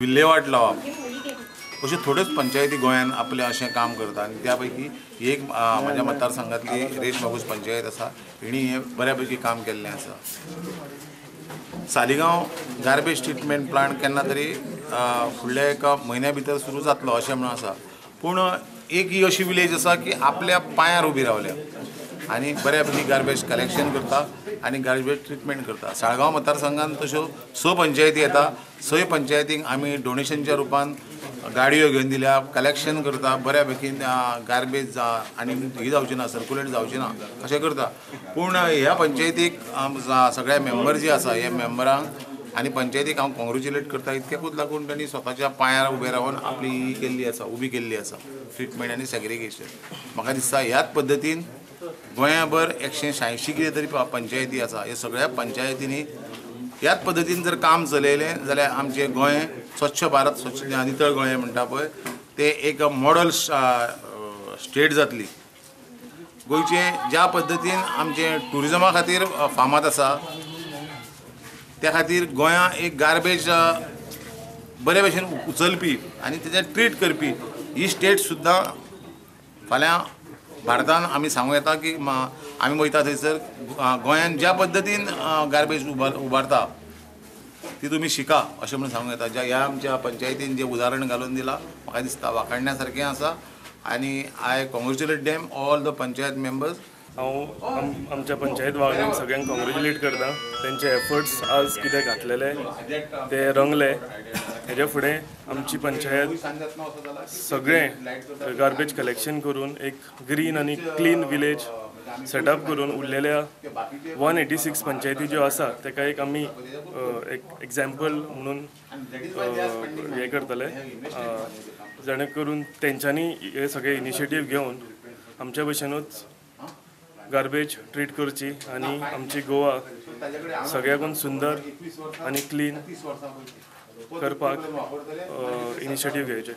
विल्हेवाट लावप अश्यो थोड्योच पंचायती गोंयान आपलें अशें काम करता आनी त्या पैकी एक म्हज्या मतदारसंघातली रेश मागूस पंचायत आसा, हिणी हें बऱ्या पैकी काम केल्लें आसा. सालिगांव गार्बेज ट्रिटमेंट प्लांट केन्ना तरी फुडल्या एका म्हयन्या भितर सुरू जातलो अशें म्हणून आसा. पूण एक ही अशी विलेज आसा की आपल्या पांयार उबी रावल्या आनी बऱ्या पैकी गार्बेज कलेक्शन करता आनी गार्बेज ट्रिटमेंट करता. साळगांव मतदारसंघान तश्यो 6 पंचायती येता. 6 पंचायतींक आमी डोनेशनच्या रुपान गाडयो घेवन दिल्या, कलेक्शन करता, बऱ्या पैकी गार्बेज आनी ही जावची ना, सर्कुलेट जावची ना अशें करता. पूण ह्या पंचायतीक सगळ्या मेंबर जे आसा ह्या मेंबरांक आनी पंचायतीक हांव कॉंग्रेच्युलेट करता, इतक्याकूच लागून तांणी स्वताच्या पांयार उबे रावन आपली ही केल्ली आसा, उबी केल्ली आसा ट्रिटमेंट आनी सेग्रिगेशन. म्हाका दिसता ह्याच पद्दतीन गोंयाभर 186 कितें तरी पंचायती आसा. ह्या सगळ्या पंचायतींनी ह्याच पद्दतीन जर काम चलयलें जाल्यार आमचें गोंय स्वच्छ भारत, स्वच्छ नितळ गोंय म्हणटा पळय ते एक मॉडल स्टेट जातली. गोंयचें ज्या पद्दतीन आमचें ट्युरिजमा खातीर फामाद आसा त्या खातीर गोंया एक गार्बेज बरे भशेन उचलपी आनी तेजें ट्रीट करपी ही स्टेट सुद्दां फाल्यां भारतान आमी सांगूं येता की आमी वयता थंयसर गोंयान ज्या पद्दतीन गार्बेज उबारता ती तुमी शिका अशें म्हणून सांगूं येता. ज्या ह्या आमच्या पंचायतीन जें उदाहरण घालून दिलां म्हाका दिसता वाखाणण्या सारकें आसा आनी I congratulate them all the panchayat members. हांव आमच्या पंचायत वांगड्यांक सगळ्यांक कॉंग्रेच्युलेट करता. तेंचे एफर्ट्स आज कितें घातलेले ते रंगले. हेज्या फुडें आमची पंचायत सगळें गार्बेज कलेक्शन करून एक ग्रीन आनी क्लीन विलेज सेटअप करून उरलेल्या 186 पंचायती ज्यो आसा तेका एक आमी एक एग्जाम्पल म्हणून हें करतले, जेणे करून तेंच्यांनी हे सगळे इनिशिएटीव घेवन आमच्या भशेनूच गार्बेज ट्रीट करची आनी आमची गोवा सगळ्याकून सुंदर आनी क्लीन करपाक इनिशिएटीव घेवचे.